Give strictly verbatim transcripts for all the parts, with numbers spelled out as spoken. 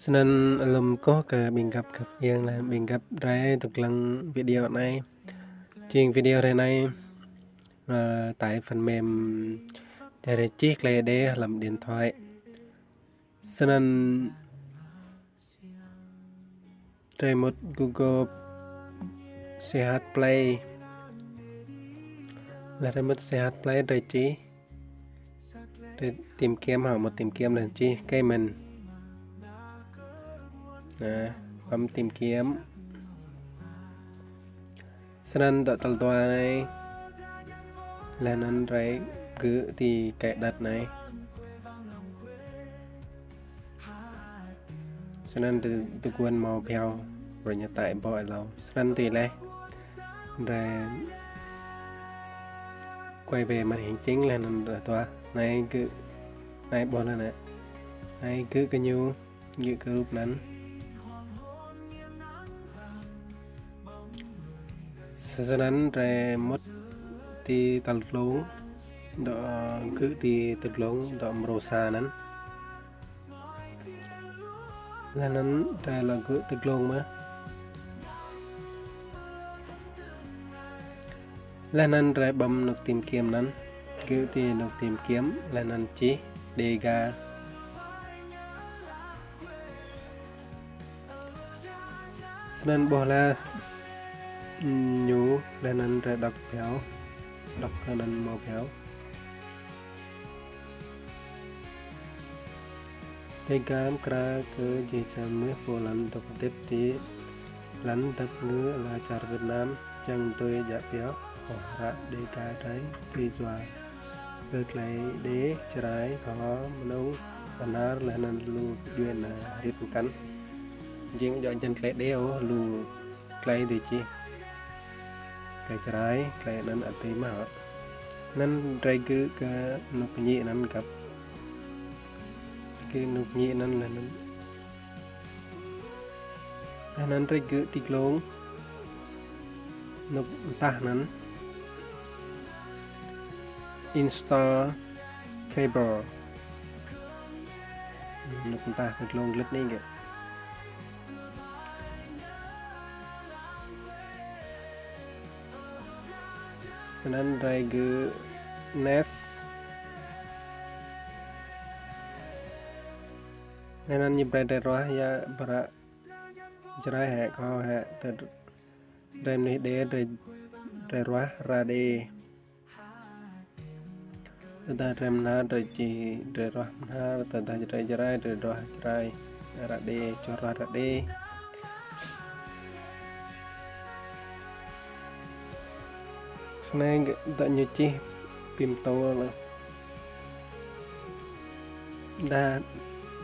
Snăn lŏ kkuh kơ ƀĭng găp găp iêng leh ƀĭng găp drei dôk dlăng video anei. Jing video hruê anei, ơ, tải phần mềm drei čih klei Êđê hlăm điện thoại. Snăn drei mŭt Google C H Play. Leh drei mŭt C H Play drei čih. Drei tìm kiếm hŏ, mŭt tìm kiếm leh čih kơ mĭn. Nah, bấm tìm kiếm. Snăn dŏ tal dua anei. Leh anăn drei gơ̆ ti cài đặt anei. Snăn ti, ti guôn mâo bhiâo, brei ñu tải ƀô̆ êlâo. Snăn ti leh. Drei quay về màn hình chính leh anăn drei tuah. Anei gơ̆, anei ƀuh leh anei. Anei gơ̆ kơ ñu, gơ̆ kơ rup anăn. Snăn drei mŭt ti tal dlông, dŏ gơ̆ ti tal dlông, dŏ mrô sa anăn. Leh anăn drei lŏ gơ̆ ti dlông mơh. Leh anăn drei bấm anôk tìm kiếm anăn, gơ̆ ti anôk tìm kiếm, leh anăn čih Dega. Snăn ƀuh leh ñu, leh anăn drei đŏk bhiâo, đŏk kơ anăn mâo bhiâo. Dega mkra kơ jih jang mnuih pô lăn dôk hdĭp ti lăn dap kngư ala čar Việt Nam čiăng tui djă pioh hră Dega drei tui yua kơ klei Êđê, Jrai, K'ho, Mnông, Bahnar leh anăn lu djuê ana hrip mkăn. Jing djŏ jăn klei Êđê ôh, lu klei dưi čih. Klei Jrai, klei anăn ăt dưi mơh. Anăn drei gơ̆ kơ anôk kñi anăn găp. Kơ anôk kñi anăn leh anăn. Leh anăn drei gơ̆ ti dlông. Anôk mtah anăn. Install cable. Anôk mtah kơ dlông lĕ anei gơ̆. Snăn drei gơ̆ next. Leh anăn ñu brei drei ruah ya hră Jrai hĕ, K'ho hĕ, tơ drei mnuih Êđê drei, drei ruah hră Êđê. Tơdah drei Bahnar drei čih drei ruah Bahnar, tơdah drei Jrai drei ruah Jrai, hră Êđê, čuh ruah hră Êđê. Snei gơ̆ dŏ ñu čih bi mtô leh. Dah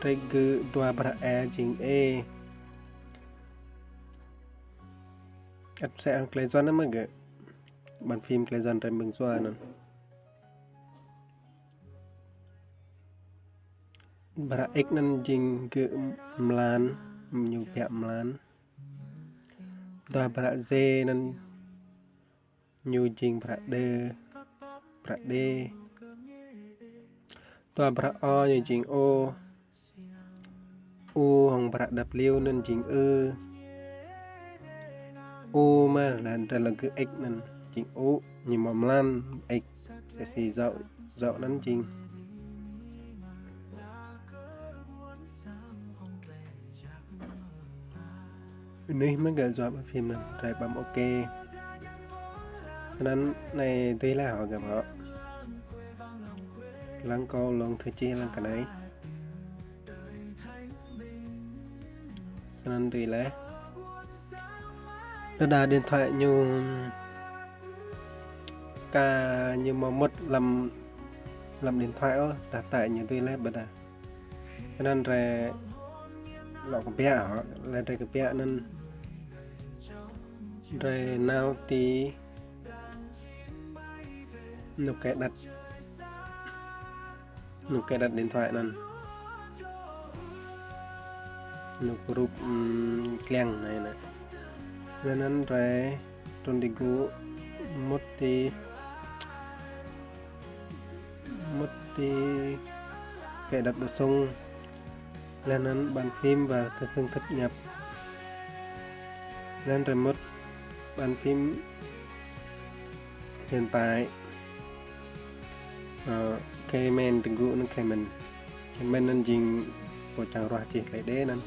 drei gơ̆ dua hră E jing ê. Ăt msĕ hŏng klei Yuăn anăn mơh gơ̆. Bàn phím klei Yuăn drei mơ̆ng Yuăn anăn. Hră X anăn jing gơ̆ mlan, ñu biă mlan. Dua hră Z anăn ñu jing hră D, hră D. Dua hră O ñu jing ô. U hŏng hră W anăn jing ư. U mơh leh drei lŏ gơ̆ X anăn jing u, ñu mâo mlan X. Msĕ si yơh, yơh anăn jing. Anei mơh gơ̆ yua bàn phím anăn, drei bấm OK. Snăn anei dưi leh hŏ gơ̆ hŏ. Lăng kâo lŏ thử čih lăng kơ anei. Snăn dưi leh. Tơdah điện thoại ñu ka ñu mâo mŭt hlăm, hlăm điện thoại ôh, tơdah ñu dưi leh ƀiădah. Snăn drei lŏ kbiă hŏ, leh drei kbiă anăn drei nao ti anôk cài đặt. Anôk cài đặt điện thoại anăn. Anôk rup, ưm, kliăng anei nĕ. Leh anăn drei trŭn ti gŭ mŭt ti, mŭt ti cài đặt bổ sung. Leh anăn bàn phím và phương thức nhập. Leh anăn drei mŭt bàn phím hiện tại. Ơ, kmen ti gŭ anăn kmen. Kmen anăn jing pô čiăng ruah čih klei Êđê anăn.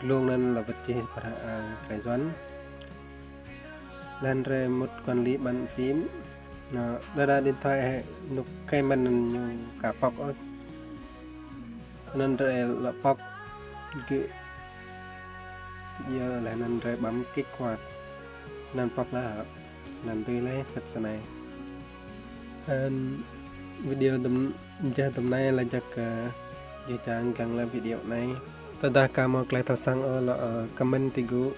Dlông anăn lŏ wĭt čih pơhră, ơ, klei Yuăn. Leh anăn drei mŭt quản lý bàn phím. Ơ, đa đa điện thoại hĕ nuk kmen anăn ñu ka pŏk ôh. Anăn drei lŏ pŏk gơ̆. Yơh leh anăn drei bấm kích hoạt. Anăn pŏk leh hă. Anăn dưi leh sĭt snei. Anăn video dŭm, jih dŭm anei lač jăk, ơ, jih jang dlăng leh video anei. Tơdah ka mâo klei thâo săng ôh lŏ, ơ, kmen ti gŭ.